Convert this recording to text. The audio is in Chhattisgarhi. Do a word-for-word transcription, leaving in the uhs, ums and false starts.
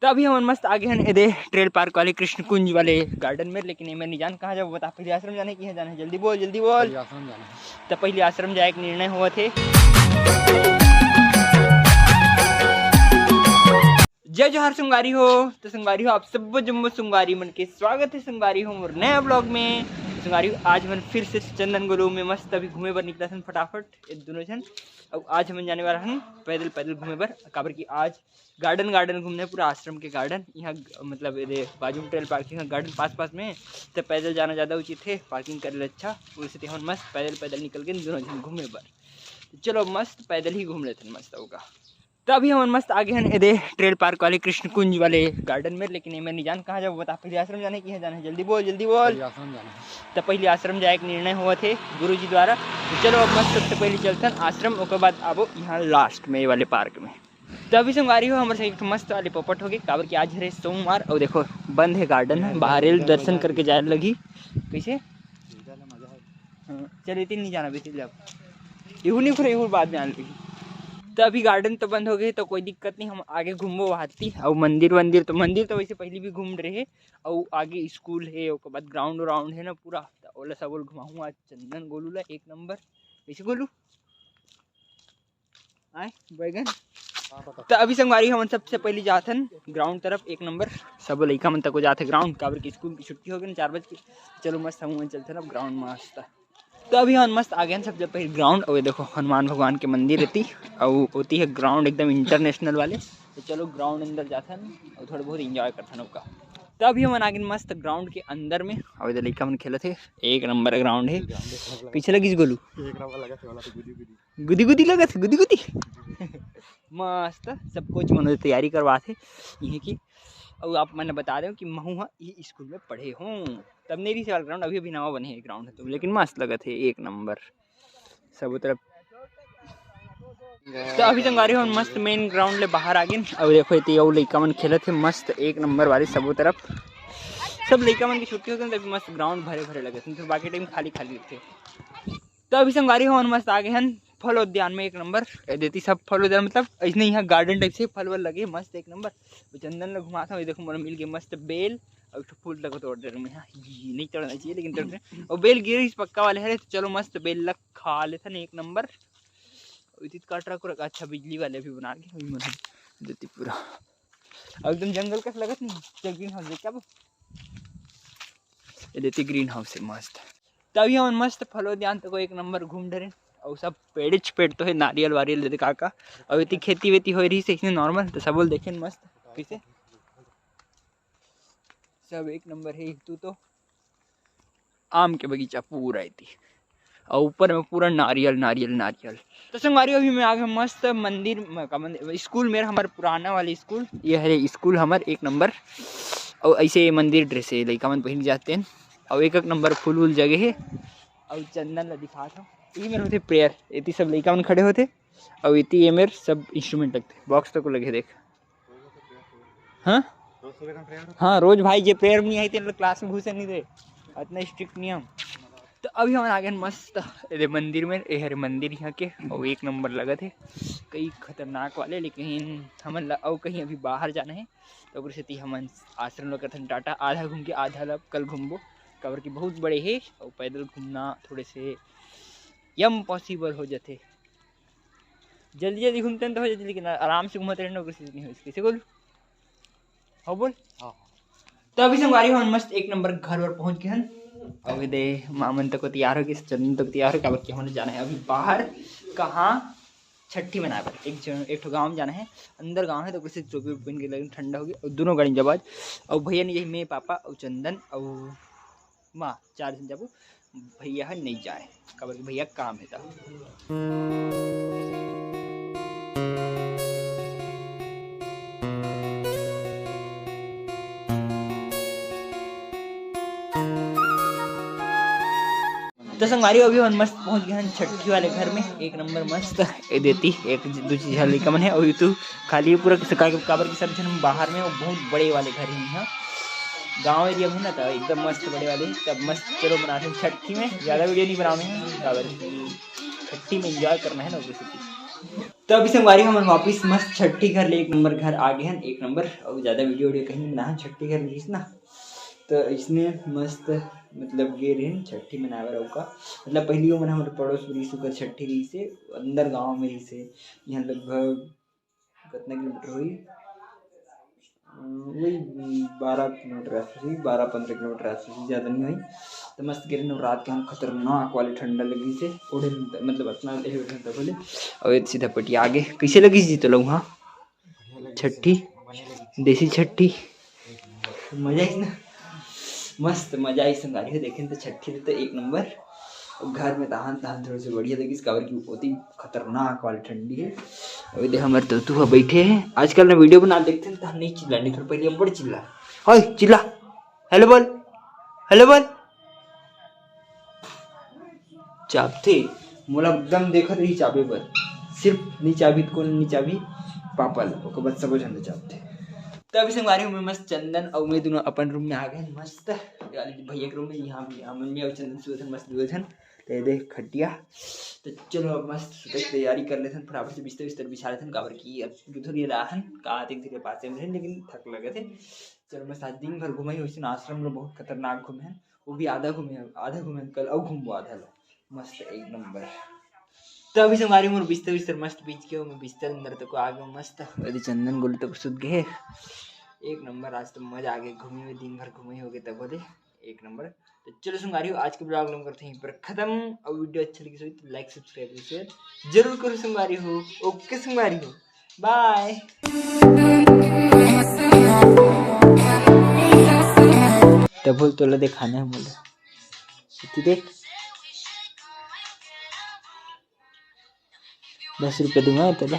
तो अभी हमन मस्त आगे हन एदे ट्रेल पार्क वाले कृष्ण कुंज वाले गार्डन में, लेकिन एमे नहीं जान कहाँ जाबो, बता। पहले आश्रम जाना है कि यहाँ जाना है? जल्दी बोल, जल्दी बोल। पहले आश्रम जाना है। तो पहले आश्रम जाए के निर्णय हुआ थे। जय जोहार संगवारी हो। तो संगवारी हो, आप सब्बो जम्मो संगवारी मन के स्वागत है संगवारी हो मोर नया ब्लॉग में। संगवारी हो, आज हमन फिर से चंदन गोलू में मस्त अभी घूमे बर निकला थन फटाफट ये दोनों झन। अब आज हमन जाने वाला हन पैदल, पैदल घूमे बर, काबर कि आज गार्डन, गार्डन घूमने, पूरा आश्रम के गार्डन। यहाँ ग-, मतलब ये दे बाजू में ट्रेल पार्किंग है, गार्डन पास पास में, तो पैदल जाना ज़्यादा उचित है, पार्किंग करे ले अच्छा। वैसे तो हमन मस्त पैदल, पैदल निकल के दोनों झन घूमे बर। तो चलो मस्त पैदल ही घूम लेते हैं, मस्त होगा। तो अभी हमन मस्त आगे हन एदे ट्रेल पार्क वाले कृष्ण कुंज वाले गार्डन में, लेकिन एमे नहीं जान कहाँ जाबो, बता। पहले आश्रम जाना है कि यहाँ जाना है? जल्दी बोल, जल्दी बोल। पहले आश्रम जाना है। तो पहले आश्रम जाए के निर्णय हुआ थे गुरु जी द्वारा। तो चलो अब मस्त सबसे पहले चलथन आश्रम, ओकर बाद आबो यहाँ लास्ट में ये वाले पार्क में। तो अभी संगवारी हो, हमर संग एक ठो मस्त वाले पोपट हो गए, काबर कि आज हरे सोमवार। और देखो बंद है गार्डन, बाहर दर्शन करके जाए लगी। कैसे? हाँ, चल इतनी नहीं जाना, बेटी जाओ। इहू नहीं घुरे, इहू बाद में आने लगी। तो अभी गार्डन तो बंद हो गए, तो कोई दिक्कत नहीं, हम आगे घूमबो वहाती। और मंदिर वंदिर तो, मंदिर तो वैसे पहले भी घूम रहे, और आगे स्कूल है, ओकर बाद ग्राउंड व्राउंड है ना पूरा। तो ओला सब ओला घुमाहूँ आज चंदन गोलू ला एक नंबर। कैसे गोलू? आए बैगन। तो अभी संगवारी हमन सबसे पहले जाथन ग्राउंड तरफ, एक नंबर। सब लइका मन तको जाथे ग्राउंड, काबर कि स्कूल की छुट्टी हो गई ना चार बज के। चलो मस्त हम चलथन अब ग्राउंड मस्त। तो अभी हमन मस्त आ गए सबसे पहले ग्राउंड। और ये देखो हनुमान भगवान के मंदिर रहती, और होती है ग्राउंड एकदम इंटरनेशनल वाले। तो चलो ग्राउंड अंदर जाथन और थोड़ा बहुत एंजॉय करथन ओका। तो अभी हमन आ गए मस्त ग्राउंड के अंदर में, और इधर लइका मन खेलत है। एक नंबर ग्राउंड है। कैसे लगिस गोलू? एक नंबर लगा थे वाला तो गुदी गुदी। गुदी गुदी लगत हे, गुदी गुदी। मस्त सब कोच मन तैयारी करवात हे इहे की। अउ आप मन ल बता देव कि महू ह इही स्कूल में पढ़े हों, तब नहीं रहिस हे ग्राउंड, अभी अभी नवा बने हे ग्राउंड ह तो, लेकिन मस्त लगत हे एक नंबर सब तरफ। तो अभी संगवारी हो मस्त मेन ग्राउंड ले बाहर आ गेन। अउ देखो एती अउ लइका मन खेलत हे मस्त एक नंबर वाली सबो तरफ। सब लइका मन की छुट्टी होथे तभी मस्त ग्राउंड भरे भरे लगत हे, फिर बाकी टाइम खाली खाली रहिथे। तो अभी संगवारी हो, हमन मस्त आ गए हन फल उद्यान में, एक नंबर। ए देती सब फल उद्यान, मतलब ऐसने यहाँ गार्डन टाइप से फल वल लगे, मस्त एक नंबर। तो चंदन ला घुमात हूँ, ये देखो मोला मिल गए मस्त बेल, और एक ठो फूल तको तोड़ दे रहे हैं। ये नहीं तोड़ना चाहिए लेकिन तोड़ रहे हैं। और बेल गिरिस पक्का वाले हरे, तो चलो मस्त बेल ला खा लेथन एक नंबर। इतित काट रहा, अच्छा बिजली वाले भी बना के वही मन देती पूरा, और एकदम जंगल कस लगत नहीं। चल ग्रीन हाउस देख क्या वो? ये देती ग्रीन हाउस है मस्त। तभी हमन मस्त फल उद्यान तको एक नंबर घूम डरेन। और सब पेड़ेच पेड़ तो है, नारियल वारियल दे का का। और इतनी खेती वेती हो रही से इसने नॉर्मल, तो सब बोल देखें मस्त कैसे सब एक नंबर है। तू तो आम के बगीचा पूरा इतनी, और ऊपर में पूरा नारियल, नारियल, नारियल। तो संगवारी अभी मैं आ गया मस्त मंदिर म-, का मंदिर, स्कूल मेरा हमारा पुराना वाला स्कूल, ये है स्कूल हमार एक नंबर। और ऐसे ये मंदिर ड्रेस है, लइका मन पहन जाते हैं। और एक एक नंबर फूल वूल जगह है। और चंदन ला दिखात हूँ, यही मेरे होते प्रेयर, इतनी सब लइका मन खड़े होते। और इतनी ये मेरे सब इंस्ट्रूमेंट लगते, बॉक्स तक लगे देख। हाँ, हाँ रोज भाई जे प्रेयर में नहीं आई तेन क्लास में घुसे नहीं दे, इतना स्ट्रिक्ट नियम। तो अभी हमन आ गए मस्त एदे मंदिर में। ए हरे मंदिर यहाँ के, और एक नंबर लगत है, कई खतरनाक वाले। लेकिन हमन ला अउ कहीं अभी बाहर जाना है, तो ओकर सेती हमन आश्रम ला करथन टाटा। आधा घूम के आधा ला कल घूमबो, काबर कि बहुत बड़े है और पैदल घूमना थोड़े से इम्पॉसिबल हो जाते। जल्दी जल्दी घूमते हैं तो हो जाते, लेकिन आराम से घूमते रहना, ओकर सेती नहीं हो। कैसे बोलू? हाँ बोल। हाँ। तो अभी संगवारी हमन मस्त एक नंबर घर वर पहुंच गए हन। अभी दे मामन तक तैयार हो गए, चंदन तक तैयार हो, काबर कि हमन जाना है अभी बाहर। कहाँ? छट्ठी मनाए बर एक जन, एक ठो गाँव में जाना है, अंदर गाँव है, तो कैसे टोपी पहन के लगे ठंडा होगी। और दोनों गाड़ी जब आज, और भैया नहीं, मैं, पापा और चंदन और माँ, चार जन जाबो। भैया ह नहीं जाए, काबर कि भैया काम है ता। तो संगवारी अभी हमन मस्त पहुंच गए हैं छट्ठी वाले घर में, एक नंबर मस्त। ए देती एक दू चीज लइका मन है, अभी तू खाली पूरा सका-, काबर कि सब जन बाहर में, वो बहुत बड़े वाले घर है यहाँ, गांव एरिया में ना, तो एकदम मस्त बड़े वाले। तब मस्त चलो बनाते हैं छट्ठी में, ज़्यादा वीडियो नहीं बनावे हैं, काबर कि छट्ठी में एंजॉय करना है ना, ओकर सेती। तो अभी संगवारी हमन वापिस मस्त छट्ठी घर ले एक नंबर घर आ गे हन, एक नंबर। अउ ज्यादा वीडियो वीडियो कहीं नहीं बनाहन, छट्ठी घर रहिस ना, तो इसने मस्त मतलब गे रहिन छट्ठी मनाए बर। अउ का मतलब पहली वो मन हमर पड़ोस में रहिस, ओकर छट्ठी रहिस हे, अंदर गांव में रहिस हे, यहाँ लगभग कितना किलोमीटर हुई? अ, वही बारह किलोमीटर आसपास हुई, बारह पन्द्रह किलोमीटर आसपास हुई, ज्यादा नहीं हुई। तो मस्त गिरे नवरात के हम खतरनाक वाले ठंडा लगी से ओढ़े, मतलब इतना ठंडा बोले। और ये सीधा पटिया आगे कैसे लगी जी तो लोग वहाँ छट्ठी, देसी छट्ठी, मजा आइस ना, मस्त मजा आइस संगवारी हो। देखें तो छट्ठी तो एक नंबर, घर में तहान तहान थोड़ा से बढ़िया लगिस, काबर कि ओती खतरनाक वाली ठंडी है। अभी देख हमर तोतू ह बैठे है, आजकल ना वीडियो बना देखते हैं तो हम नहीं चिल्ला, नहीं तो पहले बड़ चिल्ला, हाय चिल्ला, हेलो बोल, हेलो बोल। चाबथे, मोला एकदम देखत रही चाबे बर, सिर्फ नहीं चाबी तो कौन नहीं चाबी, पापा ला, ओकर बाद सबो झन चाबथे। तो अभी संगवारी हो मैं मस्त चंदन और मैं दोनों अपन रूम में आ गए मस्त, यार भैया के रूम में, यहाँ भी हमन में और चंदन सुतन मस्त दुए झन। तो ये देख खटिया, तो चलो अब मस्त सुते के तैयारी कर लेथन, फटाफट से बिस्तर बिस्तर बिछा लेथन, काबर कि अब थोड़ी राहन का आते धीरे पासे में, लेकिन थक लगे थे। चलो मस्त आज दिन भर घूमे ही, वैसे आश्रम में बहुत खतरनाक घूमे हैं, वो भी आधा घूमे हैं, आधा घूमे हैं, कल और घूमबो आधा लो, मस्त एक नंबर। तो अभी संगवारी मोर बिस्तर बिस्तर मस्त बीच के, मैं बिस्तर अंदर तक आ गया मस्त, अभी चंदन गोल तक सुत गए, एक नंबर। आज तो मजा आ गया घूमे में, दिन भर घूमे हो गए तब बोले एक नंबर। तो चलो संगवारी हो, आज के ब्लॉग हम करते हैं यहीं पर खत्म। और वीडियो अच्छा लगी तो लाइक सब्सक्राइब शेयर जरूर करो संगवारी हो। ओके संगवारी हो, बाय। तब बोल तोला दिखाना है मोला, इतनी देख, दस रुपये दूंगा तोला।